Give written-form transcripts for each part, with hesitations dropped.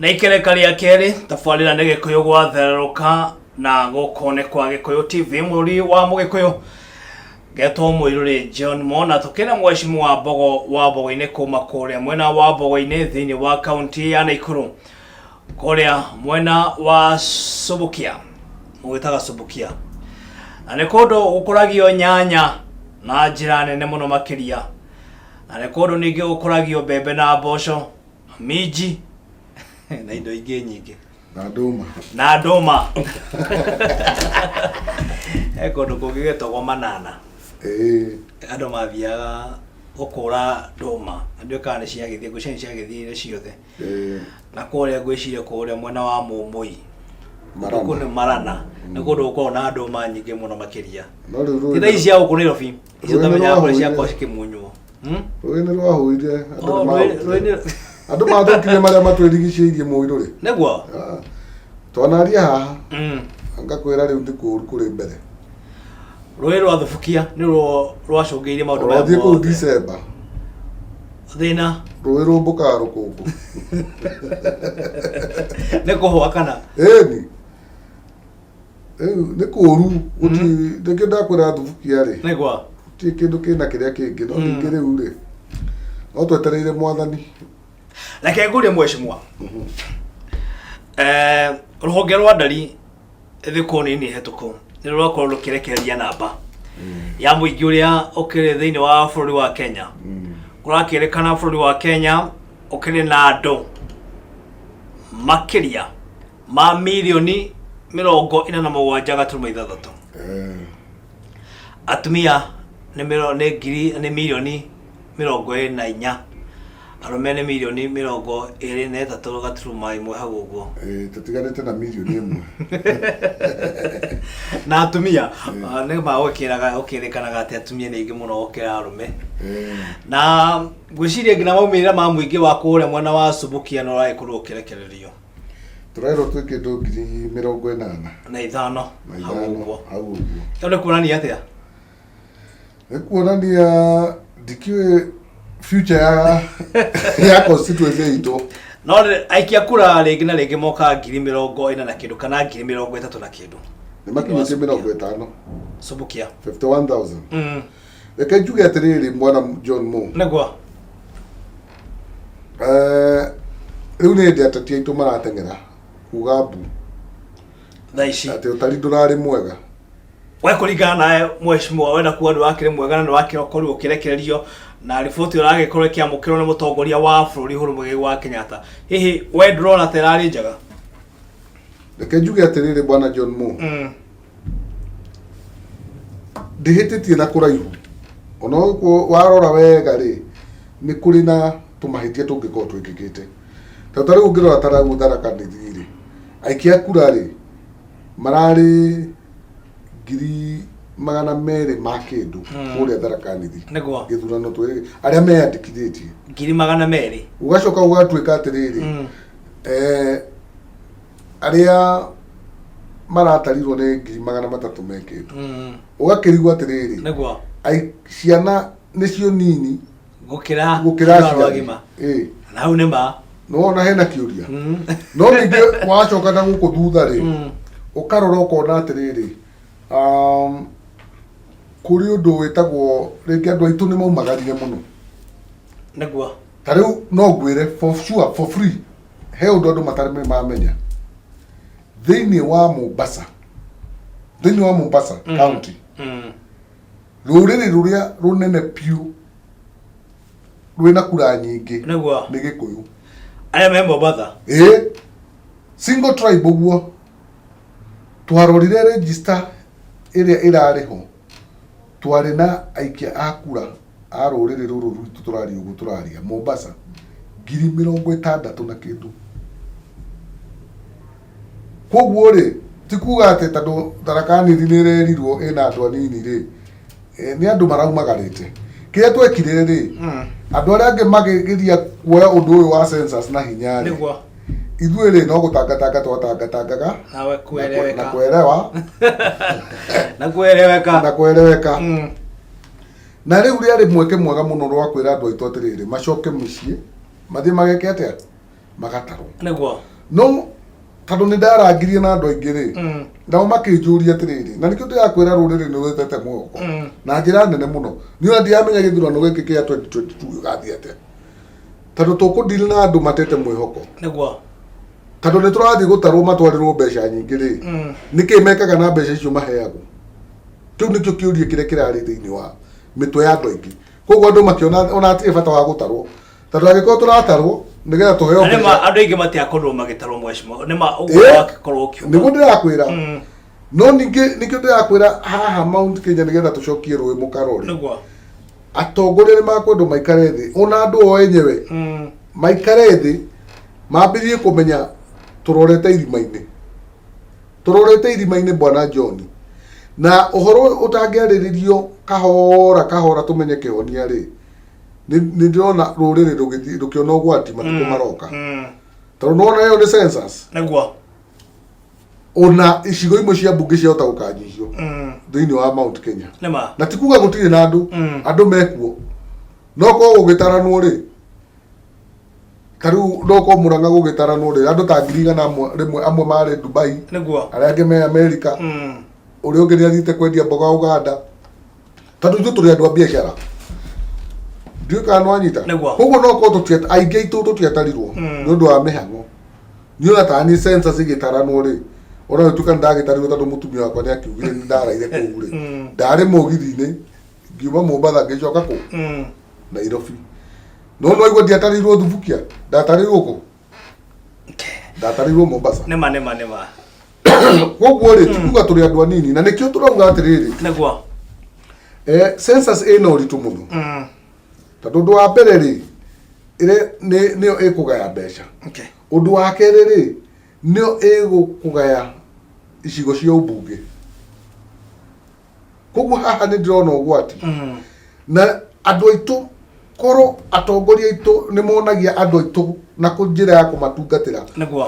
Na ikereka rĩa kerĩ tabarĩra nĩ Gĩkũyũ gwathererũka na gũkũ nĩ kwa Gĩkũyũ TV mũrũri wa Mũgĩkũyũ getwo Mũirũrĩ John Mona tũkĩna mheshimiwa Mbogo wa Mbogo-inĩ kuma kũrĩa mwena wa Mbogo-inĩ thĩinĩ wa kaunti ya Naikuru kũrĩa mwena wa Subukia mũgĩtaga Subukia na nĩ kũndũ gũkũragio nyanya na njĩra nene mũno makĩria na nĩ kũndũ ningĩ gũkũragio mbembe na mboco minji na indo ingĩ nyingĩ. Na ndũma. Na ndũma. He kũndũ kũngĩ getagwo Manana. Ĩĩ. Andũ mathiaga gũkũra ndũma na ndiũĩ kana nĩ ciagĩthiĩ, ngwĩciria nĩ ciagĩthire ciothe. Ĩĩ. Na kũrĩa ngwĩciria kũrĩa mwena wa Mũmũi. Marana. Kũndũ kũu nĩ Marana. Nĩ kũndũ gũkoragwo na ndũma nyingĩ mũno makĩria. No rĩu rũĩ Ti tha ici cia gũkũ Nairobi. Icio Rũĩ nĩ ũtamenyaga kũrĩa rwahũire. ciakorwo cikĩmunywo. Hmm? Rũĩ nĩ rwahũire andũ Oh, nĩ rũĩ- rũĩ mahũtire. nĩ- Andũ mathũkirie marĩa matwĩrigicĩirie mũirũrĩ. Nĩguo? Ah, Twanaria haha ngakwĩra rĩu nĩ kũũru kũrĩ mbere. Rũĩ rwa Thubukia nĩ ruo rwacũngĩrĩirie maũndũ maya Ũrathiĩ kũu mothe. December Thĩna rũĩ rũmbũkaga rũkũngũ. nĩ kũhũa kana? Ĩni. Rĩu nĩ kũũru gũtirĩ nĩkĩo ndakwĩra Thubukia rĩ. Nĩguo. Gũtirĩ kĩndũ kĩna kĩrĩa kĩngĩ no ningĩ rĩu rĩ no twetereire mwathani. Reke ngũrie mheshimiwa. Eh, rũhonge rwa ndari thikũ nini hetũku nĩ rũrakorwo rũkĩrekereria namba ya mũingĩ ũrĩa ũkĩrĩ thĩinĩ wa bũrũri wa Kenya. Kũrakĩrĩkana bũrũri wa Kenya ũkĩrĩ na andũ makĩria ma mirioni 47.6. Atumia nĩ mĩro nĩ ngiri nĩ mirioni 24, arũme nĩ mirioni 23.1 hau ũguo. Ĩĩ, tũtiganĩte na mirioni ĩmwe. Na atumia nĩ ma gũkĩraga gũkĩrĩkanaga atĩ atumia nĩ aingĩ mũno gũkĩra arũme. Na ngwĩciria nginya maumĩrĩra ma mũingĩ wa kũrĩa mwena wa Subukia no ũragĩkorwo ũkĩrekererio. Tũrerwo twĩ kĩndũ 85 na na hau ithano ũguo. Hau ũguo. Ĩyo nĩ kuonania atĩa? Nĩ kuonania ndikĩũĩ future ya constituency itũ. No aikia kura rĩngĩ na rĩngĩ mokaga 40 na kĩndũ kana 30 na kĩndũ. Nĩ makinyĩtie 50. Subukia. 51,000. Reke njuge atĩrĩrĩ mwana John Mo. Nĩguo. Eh, rĩu nĩ hĩndĩ ateti aitũ marateng'era kuga mbu Thaa ici. Atĩ ũtari ndũrarĩ mwega. We kũringana nawe mheshimiwa wenda kuga ndũrakĩrĩ mwega na ndũrakĩrokorirwo ũkĩrekererio na riboti ũragĩkorwo ĩkĩamũkĩrwo nĩ mũtongoria wa bũrũri Uhuru Muigai wa Kenyatta. Hihi we ndũrona ta ĩrarĩ njega? Reke njuge atĩrĩrĩ bwana John Mo. Ndĩhĩtĩtie na kũraihu. Ona ũguo warora wega rĩ, nĩ kũrĩ na tũmahĩtia tũngĩkorwo twĩkĩkĩte. Ta ta rĩu ũngĩrora ta rĩu Tharaka Nithi rĩ, aikia a kura rĩ, mararĩ 200,000 ma kĩndũ kũrĩa Tharaka Nithi. Nĩguo. Gĩthurano twĩ arĩa meyandĩkithĩtie. 200,000. Ũgacoka ũgatuĩka atĩrĩrĩ, arĩa maratarirwo nĩ 300,000 me kĩndũ. Ũgakĩrigwo atĩrĩrĩ, Nĩguo. Ciana nĩcio nini gũkĩra gũkĩra andũ aciari. agima. Ĩĩ. Na hau nĩ ma. Nĩwona hena kĩũria. No ningĩ wacoka na gũkũ thutha rĩ, ũkarora ũkona atĩrĩrĩ, kũrĩ ũndũ wĩtagwo rĩngĩ andũ aitũ nĩ maumagarire mũno. Nĩguo. Ta rĩu no ngwĩre for sure, for free, he ũndũ andũ matarĩ mamenya. Thĩinĩ wa Mombasa, thĩinĩ wa Mombasa county, rũrĩrĩ rũrĩa rũnene piũ rwĩna kura nyingĩ Nĩguo. nĩ Gĩkũyũ. Arĩa me Mombatha. Ĩĩ, single tribe ũguo. Twarorire register ĩrĩa ĩrarĩ ho, twarĩ na aikia a kura a rũrĩrĩ rũrũ rwitũ tũraria ũguo tũraria Mombasa 60,000 na kĩndũ. Koguo rĩ, ti kuga atĩ tondũ Tharaka Nithi nĩ ĩrerirwo ĩna andũ anini rĩ, nĩ andũ maraumagarĩte. Kĩrĩa twekire rĩ, andũ arĩa angĩ makĩgeria kuoya ũndũ ũyũ wa census na hinya rĩ, Nĩguo. ithuĩ rĩ no gũtangatanga twatangatangaga Nawe kueleweka. na kuelewa. Na kueleweka. Na kueleweka. Na rĩu rĩarĩ mweke mwega mũno rwa kwĩra andũ aitũ atĩrĩrĩ, macoke mũciĩ, mathiĩ mageke atĩa? Magatarwo. Nĩguo. No tondũ nĩ ndarangirie na andũ aingĩ rĩ, nao makĩnjũria atĩrĩrĩ, na nĩkĩo ndĩrakwĩra rũrĩrĩ nĩ rwetete mwĩhoko na njĩra nene mũno. Niĩ ona ndiramenya gĩthurano gĩkĩ kĩa 2022 gĩgathiĩ atĩa, tondũ tũkũdeal na andũ matete mwĩhoko. Tondũ nĩ tũrathiĩ gũtarwo matwarĩrwo mbeca nyingĩ rĩ, nĩkĩ mekaga na mbeca icio maheagwo? Kĩu nĩkĩo kĩũria kĩrĩa kĩrarĩ thĩinĩ wa mĩtwe ya andũ aingĩ. Koguo andũ makĩona ona hatirĩ bata wa gũtarwo, tondũ angĩkorwo tũratarwo nĩgetha tũheo Na nĩma mbeca. andũ aingĩ matiakorirwo magĩtarwo mheshimiwa, nĩma ũguo wakĩkorwo ũkiuga. Nĩguo ndĩrakwĩra. No ningĩ nĩkĩo ndĩrakwĩra haha Mount Kenya nĩgetha tũcokie rũĩ mũkaro rĩ, atongoria nĩ makwendwo maikare thĩ, ona andũ o enyewe maikare thĩ mambĩrĩrie kũmenya tũrorete irima-inĩ, tũrorete irima-inĩ bwana John. Na ũhoro ũtangĩarĩrĩrio kahora kahora tũmenye kĩhonia rĩ, nĩ nĩ ndĩrona rũrĩrĩ rũgĩthiĩ rũkĩona ũgwati matukũ maroka, tondũ nĩwona ĩyo nĩ census. Ona icigo imwe cia mbunge ciahota gũkanyihio thĩinĩ wa Mount Kenya. Na ti kuga gũtirĩ na andũ, andũ mekuo, no korwo gũgĩtaranwo rĩ, ta rĩu no korwo Murang'a gũgĩtaranwo rĩ, andũ ta 100,000 rĩmwe amwe marĩ Dubai, arĩa angĩ me Amerika, ũrĩa ũngĩ nĩ athiĩte kwendia mboga Uganda, tondũ ithuĩ tũrĩ andũ a biacara. Ndiũĩ kana nĩwanyita. Koguo no korwo aingĩ aitũ tũtiatarirwo nĩ ũndũ wa mĩhang'o. Niĩ ona ta niĩ census ĩgĩtaranwo rĩ, ona gũtuĩka nĩ ndagĩtarirwo tondũ mũtumia wakwa nĩ akiugire nĩ ndaraire kũu rĩ, ndarĩ mũgithi-inĩ ngiuma Mombatha ngĩcoka kũ Nairobi. No no igua ndiatarirwo Thubukia, ndatarirwo kũ? Ndatarirwo Mombasa. Nĩma nĩma nĩma. Koguo rĩ, ti kuga tũrĩ andũ anini, na nĩkĩo tũrauga atĩrĩrĩ, census ĩna ũritũ mũno, tondũ ũndũ wa mbere rĩ, ĩrĩ nĩyo ĩkũgaya mbeca. Ũndũ wa kerĩ rĩ, nĩyo ĩgũkũgaya icigo cia ũmbunge. Koguo haha nĩ ndĩrona ũgwati. Na andũ aitũ, korwo atongoria aitũ nĩ monagia andũ aitũ na njĩra ya kũmatungatĩra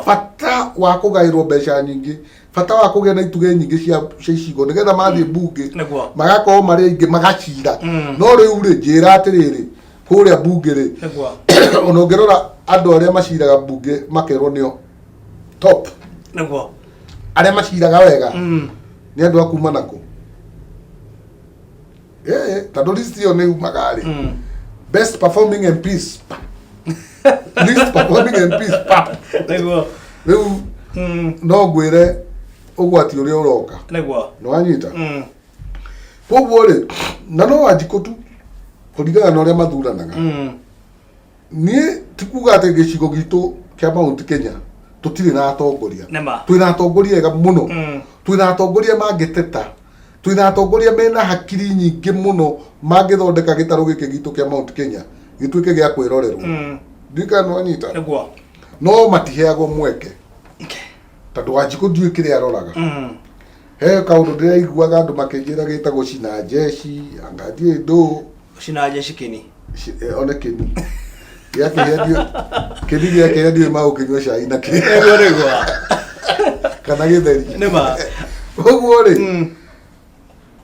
bata wa kũgaĩrwo mbeca nyingĩ, bata wa kũgĩa na itugĩ nyingĩ cia icigo nĩgetha mathiĩ mbunge magakorwo marĩ aingĩ magacira. No rĩu rĩ, njĩra atĩrĩrĩ, kũrĩa mbunge rĩ, ona ũngĩrora andũ arĩa maciraga mbunge makerwo nĩo top, arĩa maciraga wega nĩ andũ a kuma nakũ? Tondũ list ĩyo nĩ yumaga rĩ, best performing MPs, least performing MPs, pap. Rĩu no ngwĩre ũgwati ũrĩa ũroka. Nĩ wanyita? Koguo rĩ, na no Wanjikũ tu kũringana na ũrĩa mathuranaga. Niĩ ti kuga atĩ gĩcigo gitũ kĩa Mount Kenya tũtirĩ na atongoria. Twĩna atongoria ega mũno, twĩna atongoria mangĩteta, twĩna atongoria mena hakiri nyingĩ mũno mangĩthondeka gĩtarũ gĩkĩ gitũ kĩa Mount Kenya gĩtuĩke gĩa kwĩrorerwo. Ndiũĩ kana nĩwanyita. No matiheagwo mweke, tondũ Wanjikũ ndiũĩ kĩrĩa aroraga. He kaũndũ ndĩraiguaga andũ makĩnjĩra gĩtagwo cina jeshi, anga ndiũĩ ndũ. Cina jeshi kĩni. One kĩni gĩakĩhĩa ndiũ, kĩni gĩakĩhĩa ndiũĩ magũkĩnyua cai na kĩ Nĩguo. kana gĩtheri. Ũguo rĩ,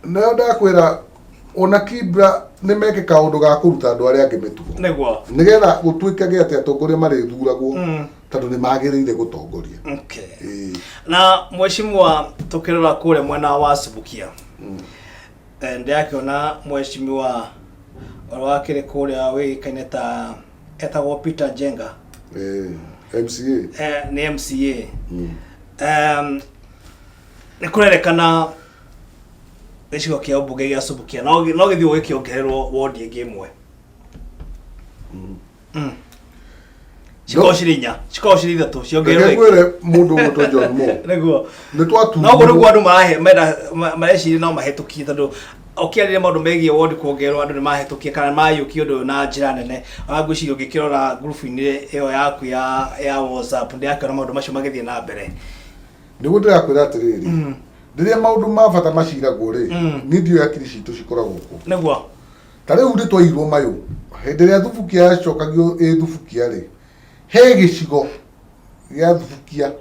nayo ndakwĩra ona Kibra nĩ meke kaũndũ ga kũruta andũ arĩa angĩ mĩtugo, nĩgetha gũtuĩkage atĩ atongoria marĩthuragwo tondũ nĩ magĩrĩire gũtongoria. Na mheshimiwa, tukirora kũrĩa mwena wa Subukia, ndĩrakĩona mheshimiwa ũrĩa wakĩrĩ kũrĩa wĩĩkaine ta etagwo Peter Njenga. MCA. Nĩ MCA. Nĩ kũrerekana gĩcigo kĩa ũmbunge gĩa Subukia no gĩthiĩ gũgĩkĩongererwo wondi ĩngĩ ĩmwe. Cikorwo cirĩ inya, cikorwo cirĩ ithatũ, ciongererwo Reke ĩngĩ. ngwĩre mũndũ ũgwĩtwo John Mo, nĩ No ũguo nĩguo andũ marahe menda mareciria no mahĩtũkie, tondũ ũkĩarĩria maũndũ megiĩ wondi kuongererwo andũ nĩ mahĩtũkie kana mayũkie ũndũ ũyũ na njĩra nene. Ona ngwĩciria ũngĩkĩrora ngurubu-inĩ ĩyo yaku ya WhatsApp, ndĩrakĩona maũndũ macio magĩthiĩ na mbere. Nĩguo ndĩrakwĩra atĩrĩrĩ, rĩrĩa maũndũ ma bata maciragwo rĩ, niĩ ndiũĩ hakiri citũ cikoragwo kũ. Ta rĩu nĩ twairwo mayũ hĩndĩ ĩrĩa Thubukia yacokagio ĩ Thubukia rĩ, he gĩcigo gĩa Thubukia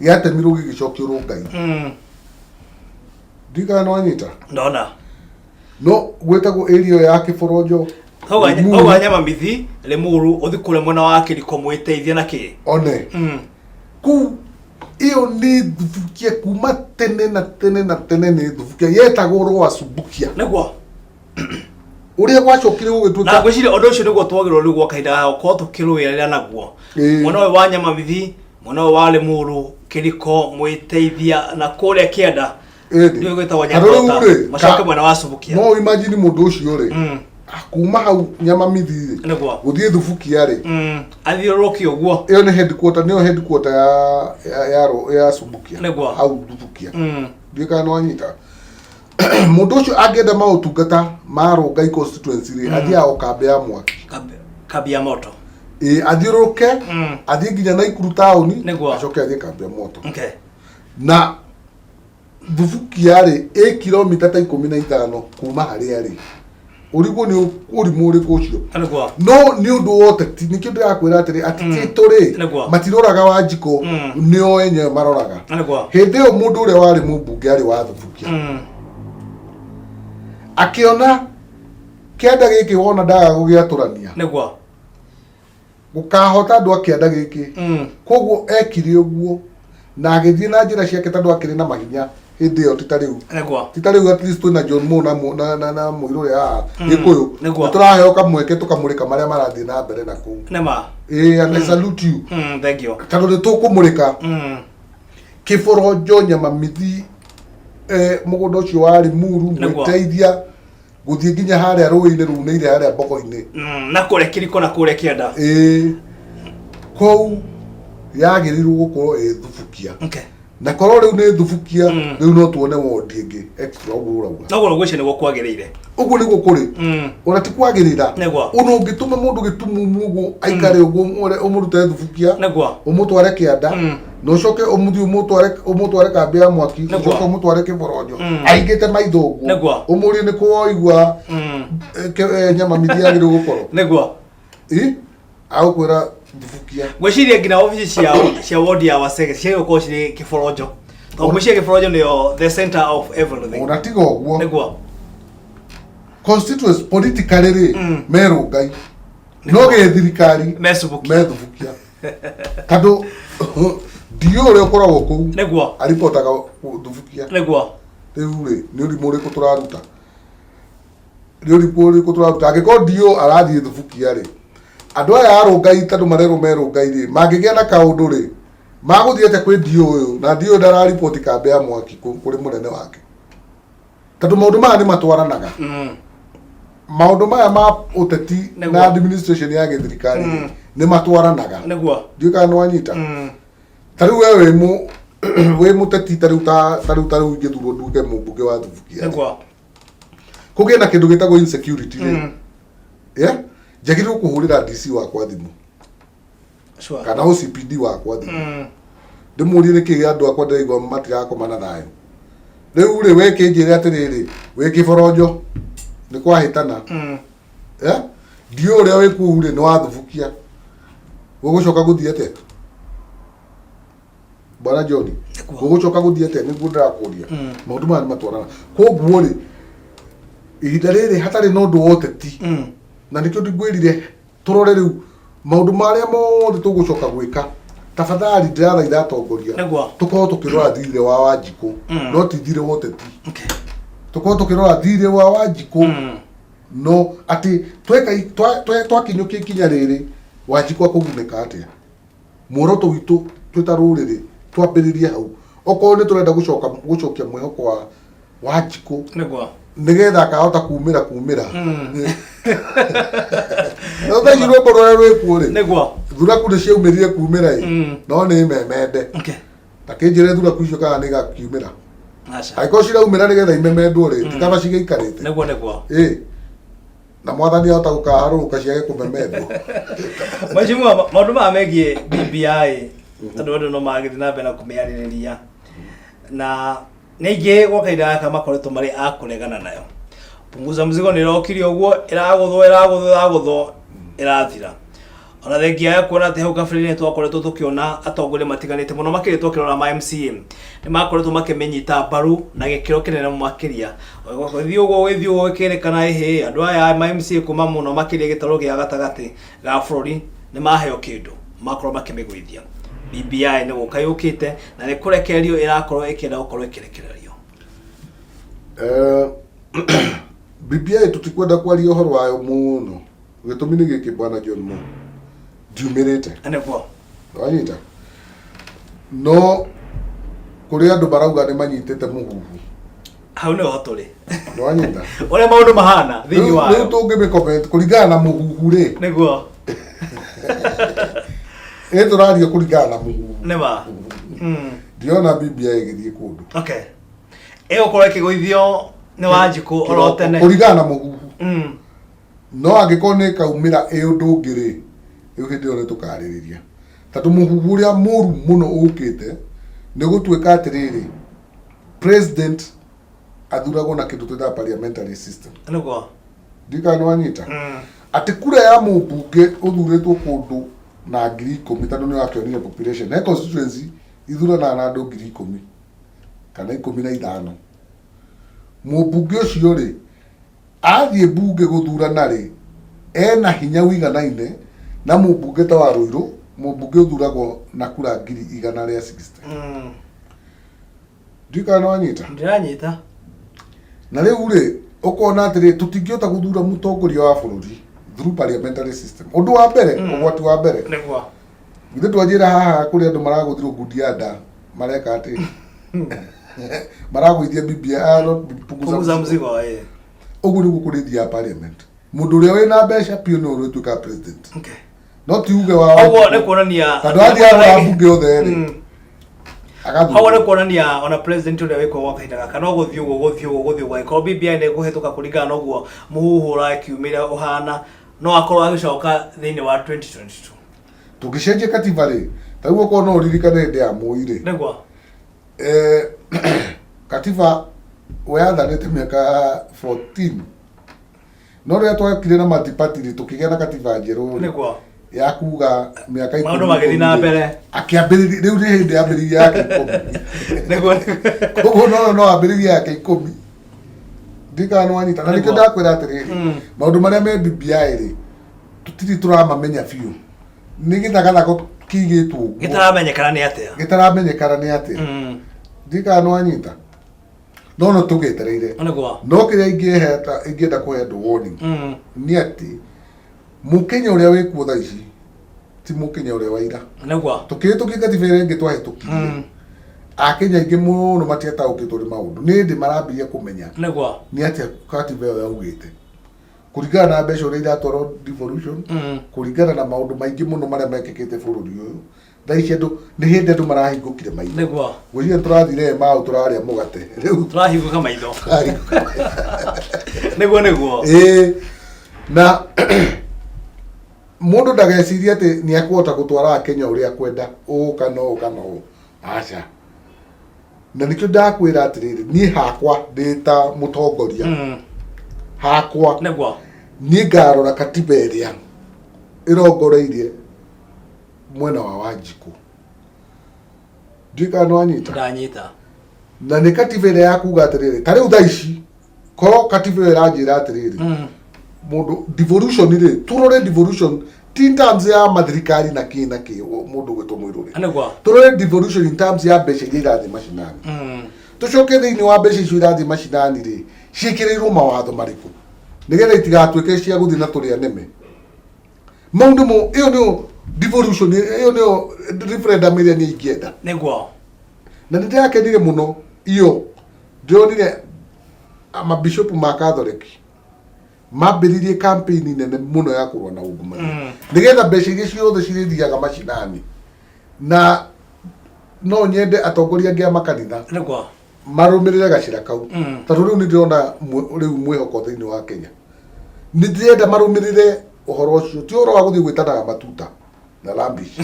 gĩatemirwo gĩgĩcokio Rũngai. Ndiũĩ kana nĩwanyita. Ndona. No gwĩtagwo area ĩyo ya Kĩboronjo, Limuru. Auga Nyamamithi, Limuru, ũthiĩ kũrĩa mwena wa Kĩriko mwĩteithie na kĩ. One. Kũu ĩyo nĩ Thubukia kuma tene na tene na tene, nĩ Thubukia yetagwo Rwa Subukia. Ũrĩa gwacokire Na gũgĩtuĩka ngwĩciria ũndũ ũcio nĩguo twagĩrĩirwo rĩu gwa kahinda gaka gũkorwo tũkĩrũĩrĩra naguo. Mwena ũyũ wa Nyamamithi, mwena ũyũ wa Limuru, Kĩriko, Mwĩteithia na kũrĩa kĩanda. Ndio gwĩtagwo Tondũ rĩu Nyamota. rĩ, Macoke mwena wa Subukia. No imagine mũndũ ũcio rĩ, kuma hau Nyamamithi rĩ, gũthiĩ Thubukia rĩ, Athiũrũrũke ũguo. Ĩyo nĩ headquarter, nĩyo headquarter ya Subukia. Hau Thubukia. Ndiũĩ kana nĩwanyita. Mũndũ ũcio angĩenda maũtungata ma Rongai constituency rĩ, athiaga o kambĩ ya mwaki. Kambi ya moto. Ĩ, athiũrũrũke, athiĩ nginya Naikuru taũni, acoke athiĩ kambĩ ya moto. Na Thubukia rĩ, ĩ kilomita ta 15 kuma harĩa rĩ. Ũrigwo nĩ ũrimũ ũrĩkũ ũcio? No nĩ ũndũ wa ũteti, nĩkĩo ndĩrakwĩra atĩrĩ, ateti aitũ rĩ, matiroraga Wanjikũ, nĩo enyewe maroraga. Hĩndĩ ĩyo mũndũ ũrĩa warĩ mũmbunge arĩ wa Thubukia, akĩona kĩanda gĩkĩ wona ndaga gũgĩatũrania, gũkahota andũ a kĩanda gĩkĩ. Koguo ekire ũguo na agĩthiĩ na njĩra ciake tondũ akĩrĩ na mahinya hĩndĩ ĩyo, ti ta rĩu. Ti ta rĩu, at least twĩna John Mo na mũirũ ũrĩa haha Gĩkũyũ. Nĩ tũraheo kamweke tũkamũrĩka marĩa marathiĩ na mbere na kũu. Ĩĩ, and I salute you. Thank you. Tondũ nĩ tũkũmũrĩka Kĩboronjo, Nyamamithi, mũgũnda ũcio wa Limuru, Mwĩteithia, gũthiĩ nginya harĩa rũĩ-inĩ runĩire harĩa mbogo-inĩ. Na kũrĩa Kĩriko na kũrĩa kĩanda. Ĩĩ, kũu yagĩrĩirwo gũkorwo ĩ Thubukia. Na korwo rĩu nĩ Thubukia, rĩu no tuone wondi ĩngĩ extra ũguo ũrauga. Noguo ngwĩciria nĩguo kwagĩrĩire. Ũguo nĩguo kũrĩ. Ona ti kwagĩrĩra. Ona ũngĩtũma mũndũ gĩtumumu ũguo aikare ũguo, ũmũrute Thubukia, ũmũtware kĩanda, na ũcoke ũmũthiĩ ũmũtware kambĩ ya mwaki, ũcoke ũmũtware Kĩboronjo ahingĩte maitho ũguo, ũmũrie nĩ kũ waigua Nyamamithi yagĩrĩirwo gũkorwo. Ĩ, agũkwĩra Thubukia. Ngwĩciria nginya obici cia wodi ya Wasege ciagĩrĩirwo gũkorwo cirĩ Kĩboronjo, tondũ ngwĩciria Kĩboronjo nĩyo the center of everything. Ona tiga ũguo, constituency politically rĩ, me Rongai, no gĩthirikari me Subukia. Me Thubukia, tondũ ndiũ ũrĩa ũkoragwo kũu aripotaga Thubukia. Rĩu rĩ, nĩ ũrimũ ũrĩkũ tũraruta? Nĩ ũrimũ ũrĩkũ tũraruta angĩkorwo ndiũ arathiĩ Thubukia rĩ, andũ aya a Rongai, tondũ marerwo me Rongai rĩ, mangĩgĩa na kaũndũ rĩ, magũthiĩ atĩa kwĩ ndiũ ũyũ na ndiũ ũyũ ndararipoti kambĩ ya mwaki kũrĩ mũnene wake? Tondũ maũndũ maya nĩ matwaranaga. Maũndũ maya ma ũteti na administration ya gĩthirikari rĩ, nĩ matwaranaga. Ndiũĩ kana nĩ wanyita. Ta rĩu we wĩ mũteti, ta rĩu ingĩthurwo nduĩke mũmbunge wa Thubukia rĩ, kũgĩe na kĩndũ gĩtagwo insecurity rĩ, yeah? Njagĩrĩirwo kũhũrĩra DC wakwa thimũ kana OCPD wakwa thimũ, ndĩmũrie nĩkĩ andũ akwa ndĩraigua matirakoma na thayũ. Rĩu rĩ, we kĩnjĩre atĩrĩrĩ, wĩ Kĩboronjo nĩ kwahĩtana, eh? Ndiũ ũrĩa wĩ kũu rĩ, nĩ wathubukia, gũgũcoka gũthiĩ atĩa, bwana John? Gũgũcoka gũthiĩ atĩa? Nĩguo ndĩrakũria. Maũndũ maya nĩ matwarana. Koguo rĩ, ihinda rĩrĩ hatarĩ na ũndũ wa ũteti, na nĩkĩo ndingwĩrire tũrore rĩu maũndũ marĩa mothe tũgũcoka gwĩka. Tafadhali, ndĩrathaitha atongoria, tũkorwo tũkĩrora thirĩ wa Wanjikũ, no ti thirĩ wa ũteti. Tũkorwo tũkĩrora thirĩ wa Wanjikũ, no atĩ tweka twakinyũkia ikinya rĩrĩ, Wanjikũ akũgunĩka atĩa? Muoroto witũ twĩ ta rũrĩrĩ twambĩrĩrie hau, okorwo nĩ tũrenda gũcoka gũcokia mwĩhoko wa Wanjikũ, nĩgetha akahota kumĩra. No thaa ici rwĩmbo rũrĩa rwĩkuo rĩ, thuraku nĩ ciaumĩrire kumĩra ĩ, no nĩ memende. Ta kĩnjĩre thuraku icio kana nĩ igakiumĩra. Aca. Angĩkorwo ciraumĩra nĩgetha imemendwo rĩ, ti kaba cigĩikarĩte? Nĩguo nĩguo. Ĩ, na mwathani ahota gũkaharũrũka ciage kũmemendwo. Mheshimiwa, maũndũ maya megiĩ BBI, tondũ andũ no magĩthiĩ na mbere na kũmĩarĩrĩria, na nĩ aingĩ gwa kahinda gaka makoretwo marĩ a kũregana nayo. Punguza mzigo nĩ ĩrokire ũguo, ĩragũthwo, ĩragũthwo, ĩragũthwo, ĩrathira. Ona thengia ya kuona atĩ hau kabere-inĩ twakoretwo tũkĩona atongoria matiganĩte mũno makĩria twakĩrora ma MCA nĩ makoretwo makĩmĩnyita mbaru na gĩkĩro kĩnene makĩria. Gũgĩthiĩ ũguo, gũgĩthiĩ ũguo, gũkĩrĩkana ĩhĩ andũ aya ma MCA kuma mũno makĩria gĩtarũ gĩa gatagatĩ ga bũrũri nĩ maheo kĩndũ. Makorwo makĩmĩgũithia. BBI nĩ gũka yũkĩte na nĩ kũrekererio ĩrakorwo ĩkĩenda gũkorwo ĩkĩrekererio. BBI tũtikwenda kwaria ũhoro wayo mũno. Gĩtũmi nĩ gĩkĩ, bwana John Mo, ndiumĩrĩte. Nĩguo. Wanyita? No kũrĩ andũ marauga nĩ manyitĩte mũhuhu. Hau nĩho tũrĩ. Nĩwanyita? Ũrĩa maũndũ mahana thĩinĩ Rĩu wayo. Rĩu tũngĩmĩ comment kũringana na mũhuhu rĩ. Nĩguo. Ĩ tũraria kũringana na mũhuhu. Nĩ ma. Ndiona BBI ĩgĩthiĩ kũndũ. Okay. Ĩgũkorwo ĩkĩgũithio nĩ Wanjikũ oro tene. Kũringana na mũhuhu. No angĩkorwo nĩ ĩkaumĩra ĩ ũndũ ũngĩ rĩ, rĩu hĩndĩ ĩyo nĩ tũkarĩrĩria. Tondũ mũhuhu ũrĩa mũru mũno ũkĩte nĩ gũtuĩka atĩrĩrĩ, president athuragwo na kĩndũ twĩtaga parliamentary system. Nĩguo. Ndikana nĩ wanyita? Atĩ kura ya mũmbunge ũthurĩtwo kũndũ na 10,000, tondũ nĩ wakĩonire population. He constituency ithuranaga na andũ 10,000 kana 15. Mũmbunge ũcio rĩ, athiĩ mbunge gũthurana rĩ, ena hinya ũiganaine na mũmbunge ta wa Ruiru, mũmbunge ũthuragwo na kura 160,000. Ndiũĩ kana nĩ wanyita? Ndĩranyita. Na rĩu rĩ, ũkona atĩrĩ, tũtingĩhota gũthura mũtongoria wa bũrũri through parliamentary system. Ũndũ wa mbere, ũgwati wa mbere. Nĩguo. Githĩ twanjĩra haha kũrĩ andũ maragũthirwo ngundi ya nda mareka atĩ maragũithia BBI, ah, no, punguza Punguza mzigo. mzigo, eh. Ũguo nĩguo kũrĩthiaga parliament. Mũndũ ũrĩa wĩna mbeca biũ nĩwe ũrĩtuĩkaga president. Okay. No ti uge wa Ũguo nĩ kuonania tondũ athiĩ agũra mbunge othe rĩ, agathurwo. Hau nĩ kuonania ona president ũrĩa wĩkuo gwa kahinda gaka no gũthiĩ ũguo, gũthiĩ ũguo, gũthiĩ ũguo, angĩkorwo BBI nĩ ĩkũhĩtũka kũringana na ũguo mũhuhu ũrakiumĩra ũhana, no akorwo agĩcoka thĩinĩ wa 2022. Tũngĩcenjia katiba rĩ, ta rĩu okorwo no ũririkane hĩndĩ ya Moi rĩ, Nĩguo. Katiba we athanĩte mĩaka 14, no rĩrĩa twekire na multi-party rĩ, tũkĩgĩa na katiba njerũ rĩ, Nĩguo. ya kuga mĩaka Maũndũ 10 magĩthiĩ na 10 rĩ, mbere. Akĩambĩrĩria rĩu nĩ hĩndĩ yambĩrĩirie yake 10. Nĩguo. Koguo no ambĩrĩrie yake 10. Ndikana nĩ wanyita? Na nĩkĩo Nĩguo. ndakwĩra atĩrĩrĩ, maũndũ marĩa me BBI rĩ, tũtirĩ tũramamenya biũ, nĩ gĩthagathago kĩigĩtwo ũguo. Gĩtaramenyekana nĩ atĩa. Gĩtaramenyekana nĩ atĩa. Ndikana nĩ wanyita? No tũgĩetereire. Nĩguo. No kĩrĩa ingĩenda kũhe andũ warning nĩ atĩ mũkenya ũrĩa wĩkuo thaa ici ti mũkenya ũrĩa wa ira. Nĩguo. Tũkĩhĩtũkia katiba ĩrĩa ĩngĩ twahĩtũkirie, akenya aingĩ mũno matiataũkĩtwo nĩ maũndũ, nĩ hĩndĩ marambĩrĩria kũmenya Nĩguo. nĩ atĩa katiba ĩyo yaugĩte kũringana na mbeca ũrĩa iratwarwo devolution, kũringana na maũndũ maingĩ mũno marĩa mekĩkĩte bũrũri ũyũ. Thaa ici andũ nĩ hĩndĩ andũ marahingũkire maitho. Nĩguo. Ngwĩciria tũrathire mau tũrarĩa mũgate rĩu. Tũrahingũka maitho. Tũrahingũka. Nĩguo. Ĩĩ, na mũndũ ndagecirie atĩ nĩ ekũhota gũtwara Akenya ũrĩa akwenda, ũũ kana ũũ kana ũũ, aca. Na nĩkĩo ndakwĩra atĩrĩrĩ, niĩ hakwa ndĩ ta mũtongoria, hakwa niĩ ngarora katiba ĩrĩa ĩrongoreirie mwena wa Wanjikũ. Ndiũĩ kana nĩ wanyita? Ndanyita. Na nĩ katiba ĩrĩa ya kuga atĩrĩrĩ, ta rĩu thaa ici korwo katiba ĩyo ĩranjĩra atĩrĩrĩ, mũndũ devolution rĩ, tũrore devolution ti in terms ya mathirikari na kĩ na kĩ, mũndũ gwĩtwo mũirũrĩ. Tũrore devolution in terms ya mbeca iria irathiĩ macinani. Tũcoke thĩinĩ wa mbeca icio irathiĩ macinani rĩ, ciĩkĩrĩirwo mawatho marĩkũ nĩgetha itigatuĩke cia gũthiĩ na tũrĩa nĩme. Mau nĩmo, ĩyo nĩyo devolution, ĩyo nĩyo referendum ĩrĩa niĩ ingĩenda. Nĩguo. Na nĩ ndĩrakenire mũno iyo ndĩronire mabishopu ma Catholic mambĩrĩirie campaign nene mũno ya kũrũa na ungumania, nĩgetha mbeca iria ciothe cirĩthiaga macinani. Na no nyende atongoria angĩ a makanitha Nĩguo. marũmĩrĩre gacĩra kau, tondũ rĩu nĩ ndĩrona rĩu mwĩhoko thĩinĩ wa Kenya. Nĩ ndĩrenda marũmĩrĩre ũhoro ũcio, ti ũhoro wa gũthiĩ gwĩtanaga matuta na lambish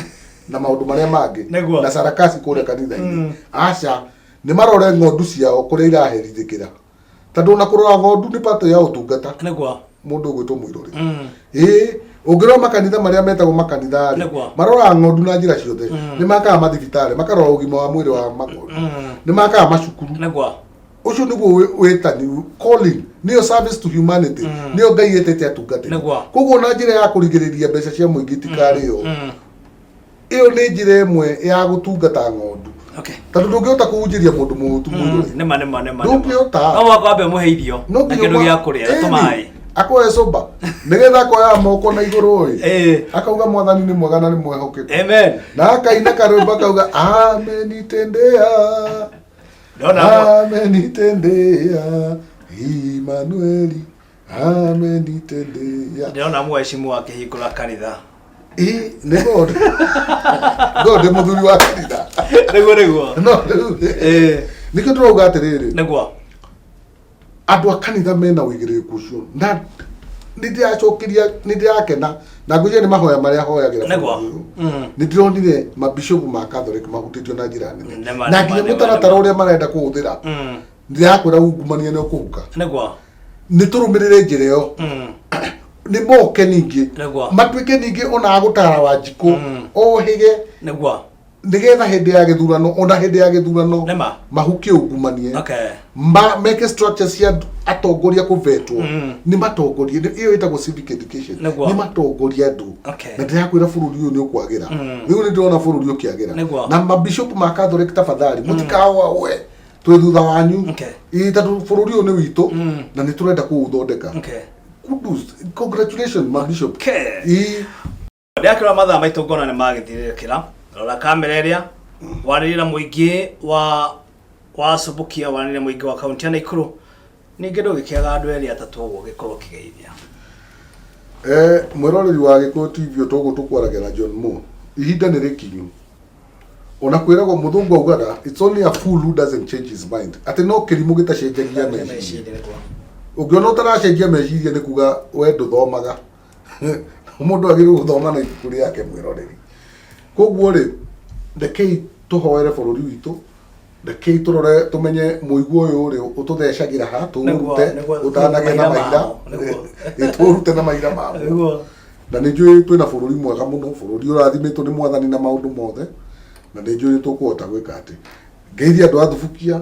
na maũndũ marĩa mangĩ Nĩguo. na sarakasi kũrĩa kanitha-inĩ. Aca, nĩ marore ng'ondu ciao kũrĩa iraherithĩkĩra, tondũ ona kũrora ng'ondu nĩ part ya ũtungata. Nĩguo. Mũndũ ũgwĩtwo mũirũrĩ, ĩĩ, ũngĩrora makanitha marĩa metagwo makanitha rĩ, Nĩguo. maroraga ng'ondu na njĩra ciothe. Nĩ makaga mathibitarĩ, makarora ũgima wa mwĩrĩ wa mang'ondu, nĩ makaga macukuru. Nĩguo. Ũcio nĩguo wĩtani, calling, nĩyo service to humanity, nĩyo Ngai etete atungatĩri. Nĩguo. Koguo na njĩra ya kũrigĩrĩria mbeca cia mũingĩ itikarĩo. Ĩyo nĩ njĩra ĩmwe ya gũtungata ng'ondu. Okay. Tondũ ndũngĩhota kũhunjĩria mũndũ mũhũtu mũirũrĩ. Nĩma nĩma nĩma. Ndũngĩhota. No mũhaka wambe ũmũhe irio No na nginya kĩndũ ũma- gĩa kũrĩa na Ĩni, tũmaĩ. akoe soba nĩgetha akoya moko na igũrũ ĩ Ĩĩ. akauga mwathani nĩ mwega na nĩ mwehokeku Amen. na akaina karwĩmbo akauga amenitendea Ndona mo- amenitendea Imanueli amenitendea ndĩrona mheshimu akĩhingũra kanitha. Ĩ, nĩ God God nĩ mũthuri wa kanitha. Nĩguo nĩguo. No rĩu Ĩĩ. nĩkĩo tũrauga atĩrĩrĩ, Nĩguo. andũ a kanitha mena ũigĩrĩrĩku ũcio, na nĩ ndĩracokeria, nĩ ndĩrakena na ngwĩciria nĩ mahoya marĩa hoyagĩra Nĩguo. bũrũri ũyũ. Nĩ ndĩronire mabishopu ma Catholic mahutĩtio na njĩra nene Nĩma, na nĩma, nginya nĩma, mũtaratara nĩma. ũrĩa marenda kũhũthĩra. Ndĩrakwĩra ungumania nĩ ũkũhuka. Nĩguo. Nĩ tũrũmĩrĩre njĩra ĩyo. Nĩ moke ningĩ Nĩguo. matuĩke ningĩ ona agũtara Wanjikũ ohĩge Nĩguo. nĩgetha hĩndĩ ya gĩthurano, ona hĩndĩ ya gĩthurano Nĩma. mahukie ungumanie. Okay. Meke structure cia atongoria kũvetwo. Nĩ matongorie ĩyo ĩtagwo civic education. Nĩguo. Nĩ matongorie andũ. Okay. Na ndĩrakwĩra bũrũri ũyũ nĩ ũkwagĩra. Rĩu nĩ ndĩrona bũrũri ũkĩagĩra. Nĩguo. Na mabishop ma Catholic, tafadhali mũtikaoe, twĩ thutha wanyu. Okay. Ĩ, tondũ bũrũri ũyũ nĩ witũ na nĩ tũrenda kũũthondeka. Okay. Kudos, congratulations mabishop. Okay. Ĩ. Ndakĩrora mathaa maitũ ngona nĩ magĩthirĩrĩkĩra. Rora kamera ĩrĩa warĩrie na mũingĩ wa Subukia, warĩrie na mũingĩ wa kaunti ya Naikuru. Ningĩ ndũgĩkĩaga andũ erĩ atatũ ũguo ũgĩkorwo ũkĩgeithia. Mwĩroreri wa Gĩkũyũ TV, toguo tũkwaragia na John Mo, ihinda nĩ rĩkinyu. Ona kwĩragwo mũthũngũ augaga, "It's only a fool who doesn't change his mind," atĩ no kĩrimũ gĩtacenjagia meciria. Ũngĩona ũtaracenjia meciria nĩ kuga we ndũthomaga. Mũndũ agĩrĩirwo gũthoma na ibuku rĩake, mwĩroreri. Koguo rĩ, rekei tũhoere bũrũri witũ, rekei tũrore tũmenye mũigua ũyũ rĩ ũtũthecagĩra ha tũũrute ũtanagĩa na Nĩguo, maira. nĩguo. Ĩ, tũũrute na maira mamo. Na nĩ njũĩ twĩna bũrũri mwega mũno, bũrũri ũrathimĩtwo nĩ mwathani na maũndũ mothe, na nĩ njũĩ nĩ tũkũhota gwĩka atĩ ngeithie andũ a Thubukia,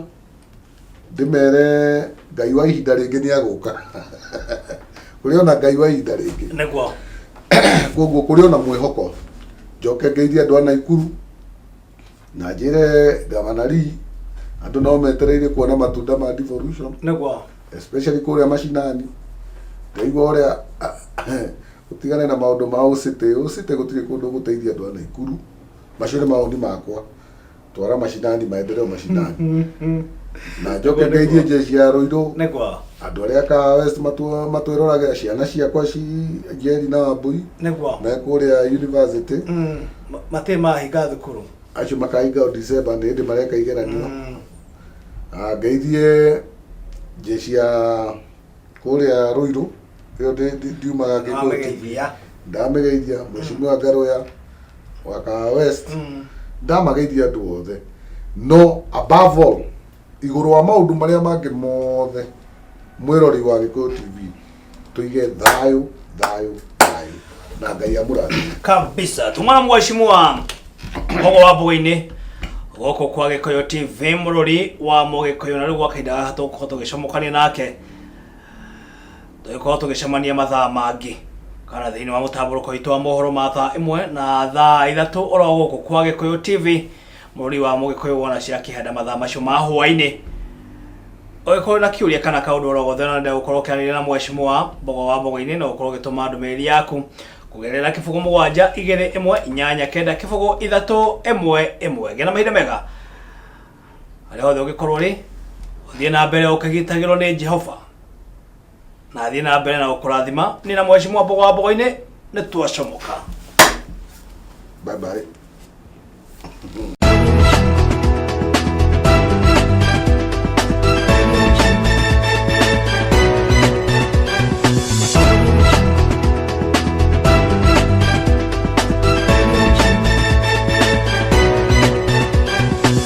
ndĩmere Ngai wa ihinda rĩngĩ nĩ agũka. Kũrĩ ona Ngai wa ihinda rĩngĩ. Koguo kũrĩ ona mwĩhoko. Njoke ngeithie andũ a Naikuru na njĩre Gavana Lee andũ no metereire kuona matunda ma devolution, especially kũrĩa macinani. Ndaigua ũrĩa ũtigane na maũndũ ma ũcĩtĩ ũcĩtĩ, gũtirĩ kũndũ gũteithia andũ a Naikuru. Macio nĩ mawoni makwa. Twara macinani, maendeleo macinani. Na njoke ngeithie jeshi ya Ruiru, andũ arĩa ka West matwĩroragĩra, ciana ciakwa ci Njeri na Wambui me kũrĩa university. Matirĩ mahinga thukuru. Acio makahinga o December, nĩ hĩndĩ mareka igeranio. Ah, ngeithie jeshi ya kũrĩa Ruiru ĩyo ndiumaga Gĩkũyũ TV. Wamĩgeithia. Ndamĩgeithia Mheshimiwa Ngaruya wa Kahawa West. Ndamageithia andũ othe, no above all, igũrũ wa maũndũ marĩa mangĩ mothe, mwĩrori wa Gĩkũyũ TV, tũige thayũ, thayũ, thayũ, na Ngai amũrathime. Kabisa. Tumwana mheshimiwa Mbogo wa Mbogo-inĩ gũkũ kwa Gĩkũyũ TV, mũrori wa Mũgĩkũyũ, na rĩu gwa kahinda gaka tũgũkorwo tũgĩcomokania nake, tũgĩkorwo tũgĩcemania mathaa mangĩ kana thĩinĩ wa mũtambũrũko witũ wa mohoro ma thaa 1 na thaa 3 oro gũkũ kwa Gĩkũyũ TV, mũrori wa Mũgĩkũyũ, wona cia kĩhanda mathaa macio ma hwaĩ-inĩ. Ũngĩkorwo na kĩũria kana kaũndũ oro gothe na ũrenda gũkorwo ũkĩaranĩria na mheshimiwa Mbogo wa Mbogo-inĩ, no ũkorwo ũgĩtũma ndũmĩrĩri yaku kũgerera 0 7 2 1 8 9 0 3 1 1. Gĩa na mahinda mega harĩa hothe ũngĩkorwo ũrĩ, ũthiĩ na mbere ũkĩgitagĩrwo nĩ Jehova na athiĩ na mbere na gũkũrathima. Niĩ na mheshimiwa Mbogo wa Mbogo-inĩ nĩ twacomoka. Bye bye.